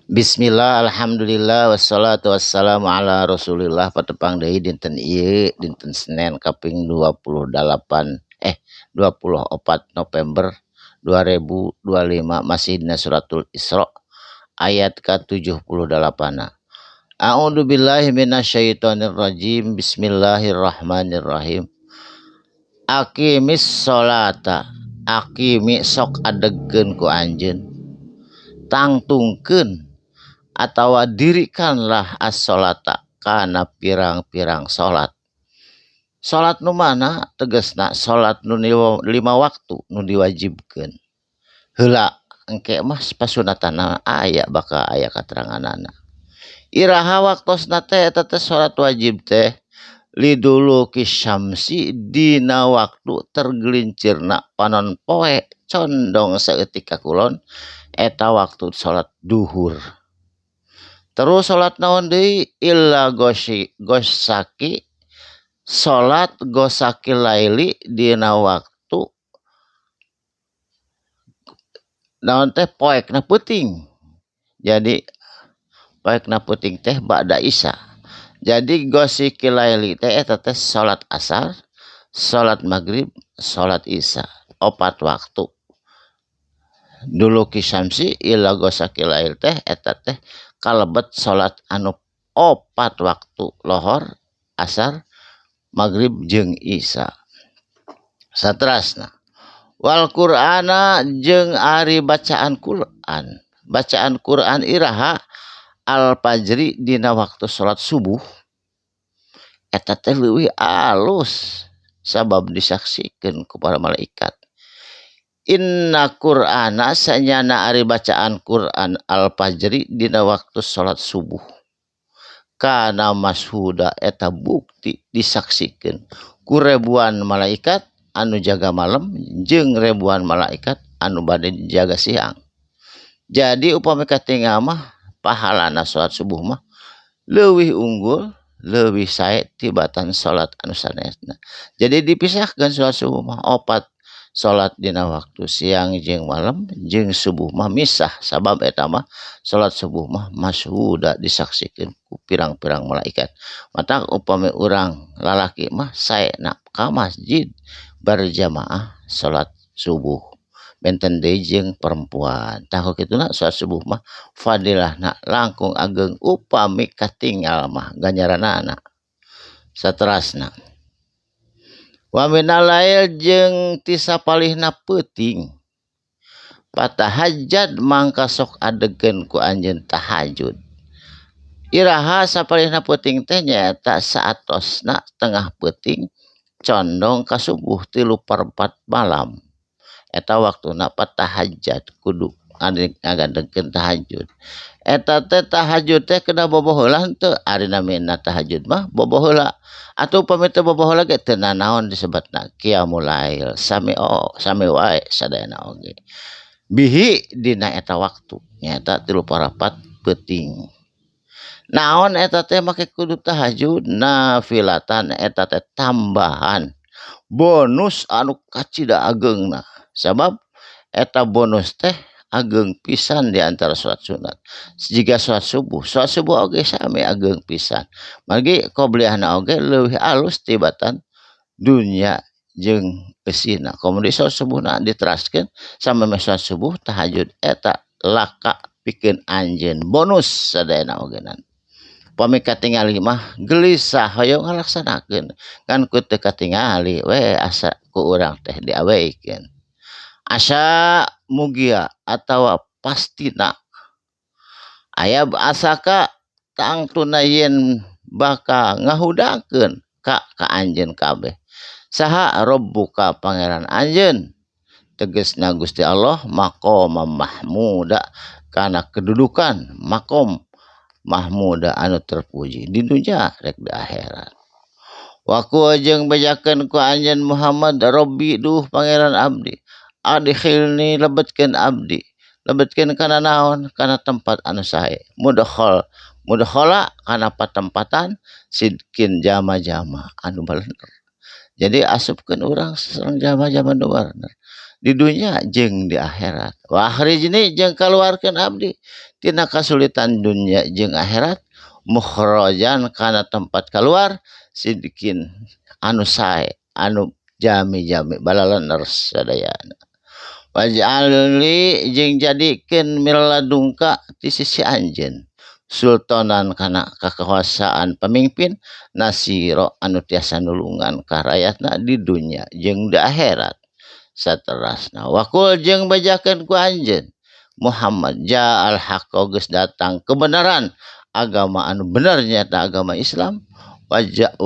Bismillah, alhamdulillah, wassalatu wassalamu ala rasulillah. Patepang deui dinten ieu, dinten Senin kaping 28 24 November 2025, masih dina suratul Isra ayat ka-78. A'udzu billahi minasyaitonir rajim. Bismillahirrahmanirrahim. Aqimis sholata, aqimi sok adegkeun ku anjeun, tangtungkeun atawa dirikanlah, as-sholata kana pirang-pirang salat. Salat nu mana? Tegesna salat nu lima waktu nu diwajibkeun heula, engke mah pasunatana aya, bakal aya kateranganana. Iraha waktosna teh eta teh salat wajib teh? Liduluki syamsi, dina waktu tergelincirna panon poe condong saeutik ka kulon, eta waktu salat duhur. Terus salat naon deui? Ila gosi gosaki, salat gosaki laili, dina waktu naon teh, poekna peuting. Jadi poekna peuting teh ba'da isya. Jadi gosiki laili teh eta teh salat asar, salat maghrib, salat isya, opat waktu. Duluki syamsi ila gosaki lail teh eta teh kalebet salat anu opat waktu, lohor, asar, maghrib jeung isya. Saterasna wal qur'ana, jeung ari bacaan Quran. Bacaan Quran iraha? Al fajri, dina waktu salat subuh. Eta teh leuwih alus sabab disaksikeun ku para malaikat. Inna Qur'ana, sanyana ari bacaan Quran, al fajri, dina waktu salat subuh, kana masyhuda, eta bukti disaksikeun ku ribuan malaikat anu jaga malam jeung ribuan malaikat anu bade jaga siang. Jadi upami katingal mah pahalana salat subuh mah leuwih unggul, leuwih sae tibatan salat anu sanesna. Jadi dipisahkeun salat subuh mah opat salat dina waktu siang jeung malam jeung subuh mah misah, sabab eta mah salat subuh mah masyhuda, disaksikeun ku pirang-pirang malaikat. Matak upami urang lalaki mah saena ka masjid berjamaah salat subuh, benten deui jeung perempuan. Tah, kituna salat subuh mah fadilahna langkung ageng upami katinggal mah ganjaranana. Saterasna wa minal lail, jeung ti sapalihna peuting, fatahajjad, mangka sok adegkeun ku anjeun tahajud. Iraha sapalihna peuting teh? Nyaeta saatosna tengah peuting condong ka subuh, 3/4 malam, eta waktuna fatahajjad, kudu ngagadegkeun tahajud. Eta teh tahajud teh kedah bobo heula henteu? Ari namina tahajud mah bobo heula, atuh upami teu bobo heula ge teu nanaon, disebutna qiyamul lail, sami oh sami wae sadayana oge. Bihi dina eta waktu nyaeta 3/4 peuting. Naon eta teh make kudu tahajud? Nafilatan, eta teh tambahan bonus anu kacida ageungna, sabab eta bonus teh ageng pisan di antara salat sunat. Jiga salat subuh, salat subuh oge sami ageng pisan, margi qobliyahna oge leuwih alus tibatan dunya jeung eusina. Komo deui salat subuhna diteraskeun samemeh salat subuh tahajud, eta laka pikeun anjeun bonus sadayana ogenan. Upami katingali mah gelisah hoyong ngalaksanakeun, kan ku teu katingali we asa ku urang teh diaweikeun. Asa, mugia atawa pastina, aya asaka tangtuna yen bakal ngahudangkeun ka ka anjeun kabeh saha rabbuka, pangeran anjeun, tegesna Gusti Allah, maqama mahmuda, kana kedudukan makom mahmuda anu terpuji di dunya rek di akhirat. Wa qul, jeung bejakeun ku anjeun Muhammad, Robbi, duh pangeran abdi, adkhilni, lebetkeun abdi, lebetkeun kana naon? Kana tempat anu sae, mudkhol, mudkhala, kana patempatan sidkin, jama-jama anu balener. Jadi asupkeun urang sareng jama-jama nu balener. Di dunya jeung di akhirat. Wa akhrijni jeung kaluarkeun abdi tina kasulitan dunya jeung akhirat mukhrajan kana tempat kaluar sidikin anu sae anu jami-jami balalener sadayana. Waj'alli jeung jadikeun miladungka ti sisi anjeun sultanan kana kekuasaan pamimpin nasiro anu tiasa nulungan ka rakyatna di dunya jeung di akhirat. Saterasna wakul jeung bajakeun ku anjeun Muhammad ja'al haqqo geus datang kebenaran agama anu bener nyaeta agama Islam wajah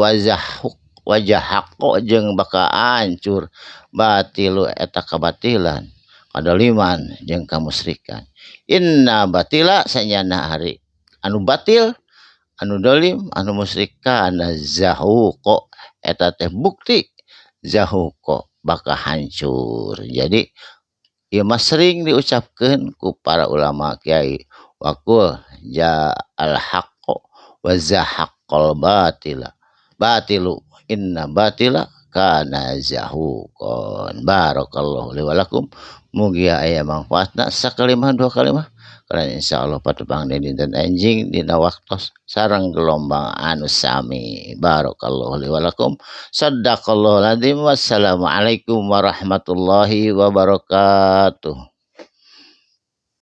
wajah haqqo jeung bakal hancur batilu eta kabatilan kadoliman jeung kamusyrikan. Inna batila sanyana hari anu batil anu dolim anu musyrik kana zahuqo eta teh bukti zahuqo bakal hancur. Jadi ieu mah sering diucapkeun ku para ulama kiai wakul ja'al haqqo wa zahaqqal batila batilu inna batila kana zahuqon. Barakallahu li wa lakum, mugia aya mangfaatna sakalimah dua kalimah karena insyaallah patepang deui dinten enjing dina waktos sareng gelombang anu sami. Barakallahu li wa lakum, sadaqallahul azim, wassalamualaikum warahmatullahi wabarakatuh.